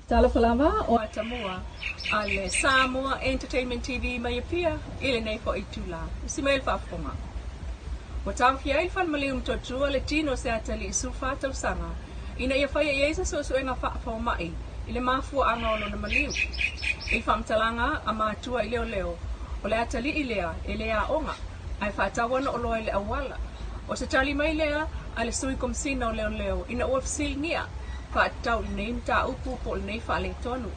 Talofa lava o Atamua a le Samoa Entertainment TV mai Apia i lenei foi itula. Usi mai le faafofoga. Ua taofia ai le fale maliu Motootua le tino o se atalii 14 tausaga ina ia faia i ai se suesuega faafomai i le mafuaaga o lona maliu. I le faamatalaga a matua i leoleo, o le atalii lea e le aoga ae faatau ana oloa i le auala. O se tali mai lea a le Sui Komesina o Leoleo ina ua fesiligia faatatau i lenei mataupu po o lenei faaletonu.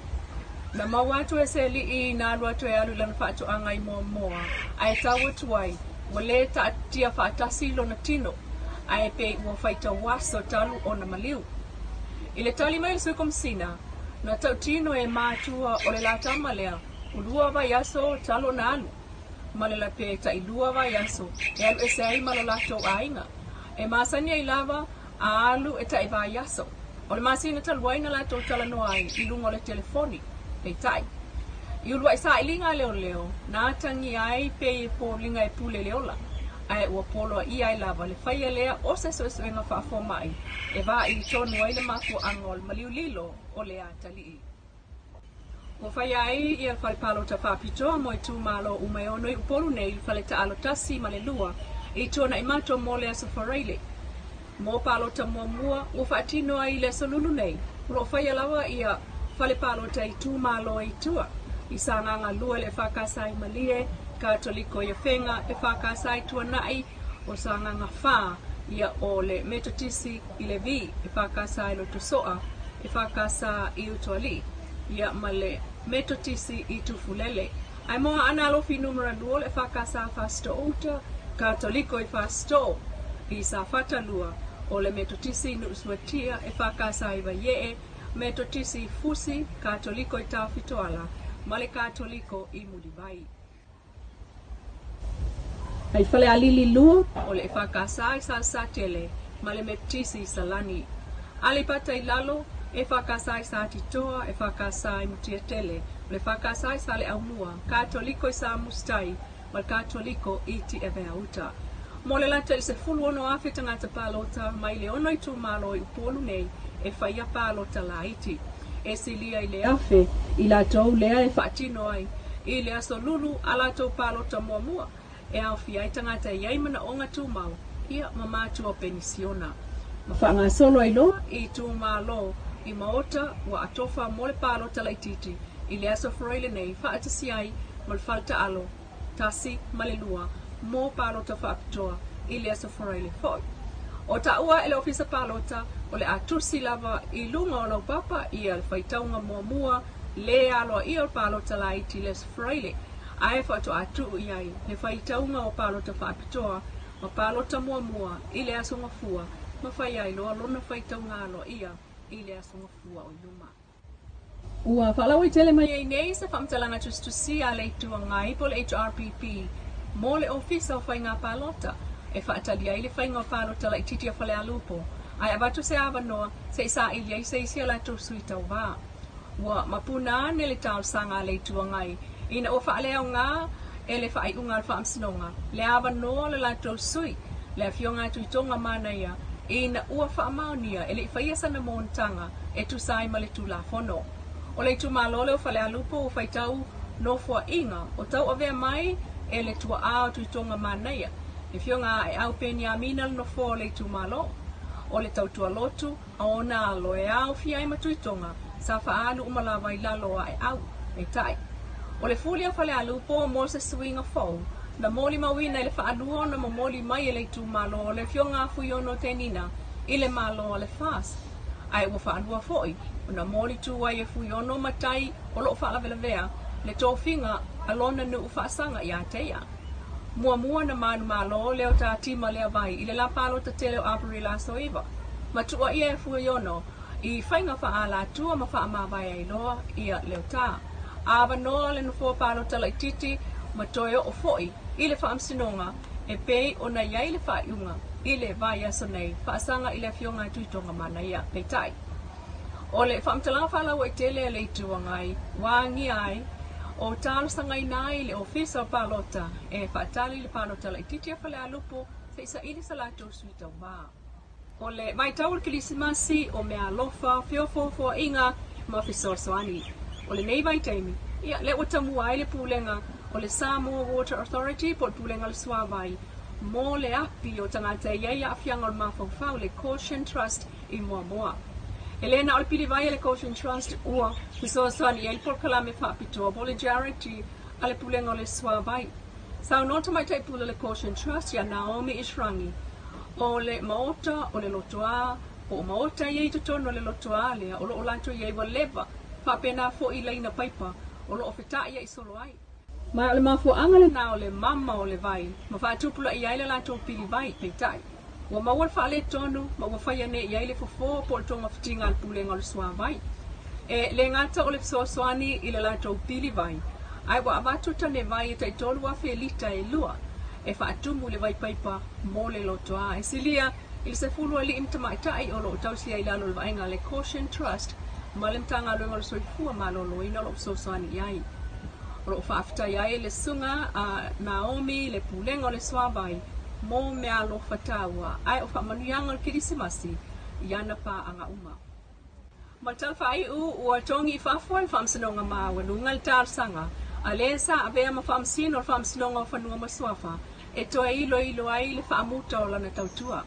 Na maua atu e se alii na alu atu e alu i lana faatoaga i Moamoa ae tau atu ai ua le taatia faatasi lona tino ae pei ua faitau aso talu ona maliu. I le tali mai a le Sui Komesina, na tautino e matua o le la tama lea ua lua vaiaso talu ona alu ma le lape tailua vaiaso e alu ese ai ma lo latou aiga. E masani ai lava a alu e tai vaiaso. O le masina talu ai na latou talanoa ai i luga o le telefoni. Peitai, i uluai sailiga a leoleo, na atagia ai pei e foliga e pule i le ola, ae ua poloaia ai lava le faia lea o se suesuega faafomai e vaili tonu ai le mafuaaga o le maliu lilo o le atalii. Ua faia ai ia fale palota faapitoa mo itumalo uma e ono i Upolu nei i le fale taalo tasi ma le lua i Tuanaimato mo le Aso Faraile. Mo palota muamua ua faatino ai i le aso Lulu nei, o lo o faia lava ia fale palota i itumalo e i tua, i Sagaga 2 i le EFKS i Malie, Katoliko i Afega, EFKS i Tuanai, o Sagaga 4, ia o le Metotisi i Levi, EFKS i Lotosoa, EFKS i Utualii, ia ma le Metotisi i Tufulele. Ae mo Aana Alofi Numera 2 o le EFKS Fasitoo Uta, Katoliko i Fasitoo, i Safata 2, o le Metotisi i Nuusuatia, EFKS i Vaiee, Metotisi i Fusi, Katoliko i Tafitoala, ma le Katoliko i Mulivai. I Falealili 2, o le EFKS i Salesatele ma le Metotisi i Salani. Aleipata i Lalo, EFKS i Satitoa, EFKS i Mutiatele, o le EFKS i Saleaaumua, Katoliko i Samusitai ma le Katoliko i Tiaveauta. Mo le lata i le 16,000 tagata palota mai le ono itumalo i Upolu nei e faia palota laiti. E silia i le 1,000 i latou lea e faatino ai i le aso Lulu a latou palota muamua e aofia ai tagata e i ai manaoga tumau, ia ma matua penisiona. Ma faagasolo ai loa i itumalo i maota ua atofa mo le palota laitiiti i le aso Faraile nei faatasi ai ma le fale taalo tasi ma le lua mo palota faapitoa i le aso Faraile foi. O taua e le Ofisa Palota o le a tusi lava i luga o lau papa ia le faitauga muamua le aloaia o le palota laiti i le aso Faraile ae faatoa tuu i ai le faitauga o palota faapitoa ma palota muamua i le aso Gafua ma fai ai loa lona faitauga aloaia i le aso Gafua o i luma. Ua faalauaitele mai ai nei se faamatalaga tusitusia a le Itu Agai po o le HRPP mo le Ofisa o Faiga Palota e faatali ai le faiga o palota laitiiti a Falealupo ae avatu se avanoa se i saili ai se isi a latou sui tauva. Ua mapuna ane le talosaga a le Itu Agai ina ua faaleaoga e le faaiuga a le Faamasinoga le avanoa o le latou sui, le Afioga a Tuitoga Manaia, ina ua faamaonia e le i faia sana monotaga e tusa ai ma le Tulafono. O le itumalo lea o Falealupo ua faitau nofoaiga o tauavea mai e le tuaa o Tuitoga Manaia, le Afioga a Aeau Peniamina le nofoa o le itumalo. O le tautua lotu a ona alo e aofia ai ma Tuitoga sa faaalu uma lava i lalo o Aeau. Peitai, o le fuli o Falealupo mo se suiga fou na molimauina i le faalua ona momoli mai e le itumalo o le Afioga a Fuiono Tenina i le Malo a le FAST, ae ua faalua foi ona moli tu ai e Fuiono matai o lo o faalavelavea le tofiga a lona nuu faasaga ia te ia. Muamua na manumalo lea o Tatima Leavai i le lā palota tele o Aperila aso 9, ma tuuaia e Fuiono i faiga faaalatua ma faamavae ai loa ia Leota. Avanoa le nofoa palota laitiiti ma toe oo foi i le Faamasinoga e pei ona i ai le faaiuga i le vaiaso nei faasaga i le Afioga a Tuitoga Manaia. Peitai, o le faamatalaga faalauaitele a le Itu Agai ua agia ai o talosagaina ai le Ofisa o Palota e faatali le palota laitiiti a Falealupo se i saili sa latou sui tauva. O le vaitau o le Kerisimasi, o meaalofa, feofoofoaiga ma fesoasoani. O lenei vaitaimi, ia, lea ua tamua ai le Pulega o le Samoa Water Authority po o le Pulega o le Suavai mo le api o tagata e i ai aafiaga o le mafaufau, le Caution Trust i Moamoa. E le na o le pilivai a le Caution Trust ua fesoasoani i ai le polokalame faapitoa po o le Guarantee a le Pulega o le Suavai. Saunoa le Tamaitai Pule o le Caution Trust ia Naomi Ishrangi, o le Maota o le Lotoā, po o maota ia i totonu o le lotoā lea o lo o latou i ai ua leva, faapena foi i laina paipa o lo o fetaʻiaʻi solo ai. Ma o le mafuaaga lena o le mama o le vai ma faatupulaia ai le latou pili vai, peitai, ua maua le faaletonu ma ua faia nei i ai le fofo po o le togafitiga a le Pulega o le Suavai. E le gata o le fesoasoani i le latou pili vai, ae ua avatu tane vai e tai 3,000 lita e lua e faatumu i le vai paipa mo le lotoā. E silia i le 10 alii ma tamaitai o lo o tausia i lalo o le vaaiga a le Caution Trust ma le Matagaluega o le Soifua Maloloina o lo o fesoasoani i ai. O lo o faafetai ai le Susuga a Naomi i le Pulega o le Suavai mo meaalofa taua ae o faamanuiaga o le Kerisimasi i ana paaga uma. Ma le tala faaiu, ua togi i fafo e le Faamasinoga Maualuga le talosaga a le sa avea ma Faamasino o le Faamasinoga o Fanua ma Suafa e toe iloilo ai le faamuta o lana tautua.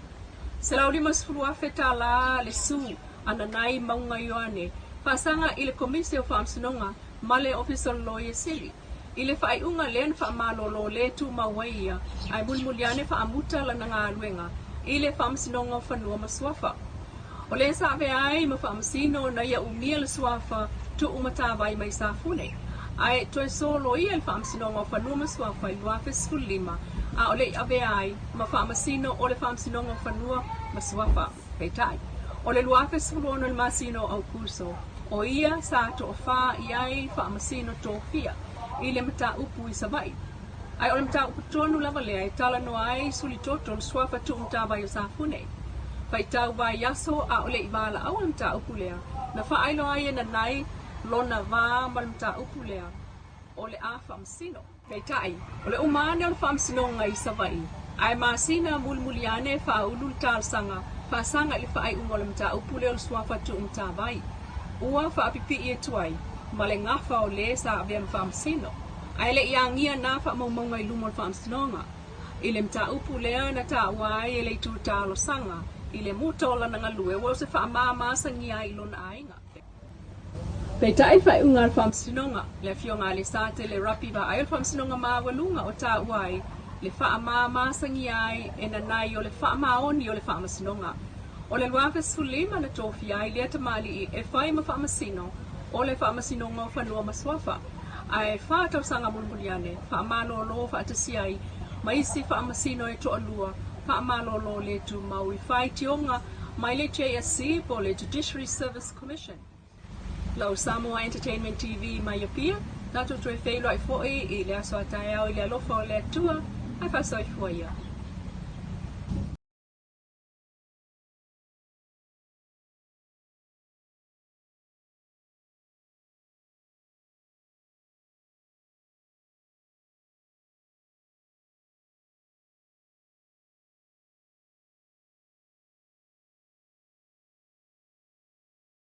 $150,000 le su a Nanai Mauga Ioane faasaga i le Komisi o Faamasinoga ma le Ofisa o le Loia Sili i le faaiuga lea na faamalolo le tumau ai ia ae mulimuli ane faamuta lana galuega i le Faamasinoga o Fanua ma Suafa. O le sa avea ai ma Faamasino na ia umia le suafa tuumatavai mai Safune, ae toe soloia i le Faamasinoga o Fanua ma Suafa i le 2015, a o le i avea ai ma Faamasino o le Faamasinoga o Fanua ma Suafa. Peitai, o le 2016 i le masina o Aokuso, o ia sa toafa i ai Faamasino tofia i le mataupu i Savaii. Ae o le mataupu tonu lava lea e talanoa ai Sulitoto le suafa tuumatavai o Safune. Faitau vaiaso a o le i valaau le mataupu lea, na faailoa ai e Nanai lona va ma le mataupu lea o le a faamasino. Peitai, o le uma ane o le faamasinoga i Savaii, ae masina mulimuli ane e faaulu le talosaga faasaga i le faaiuga o le mataupu lea o le suafa tuumatavai. Ua faapipii atu ai ma le gafa o le sa avea ma faamasino. Ae le i agia nā faamaumauga i luma o le Faamasinoga i le mataupu lea na taua ai e le itu talosaga i le muta o lana galue ua o se faamāmā asagia ai i lona aiga. Peitai faaiuga a le Faamasinoga, le Afioga a Lesatele Rapi Vaai o le Faamasinoga Maualuga o taua ai le faamāmā asagia ai e Nanai o le faamaoni o le Faamasinoga. O le 2015 na tofia ai lea tamalii e fai ma Faamasino o le Faamasinoga o Fanua ma Suafa. Ae fa tausaga mulimuli ane, faamalolo faatasi ai ma isi faamasino e toalua faamalolo le tumau i faitioga mai le JSC po o le Judiciary Service Commission. Lau Samoa Entertainment TV mai Apia, tatou toe feiloai foi i le aso a taeao i le alofa o le Atua, ae faasoifua ia.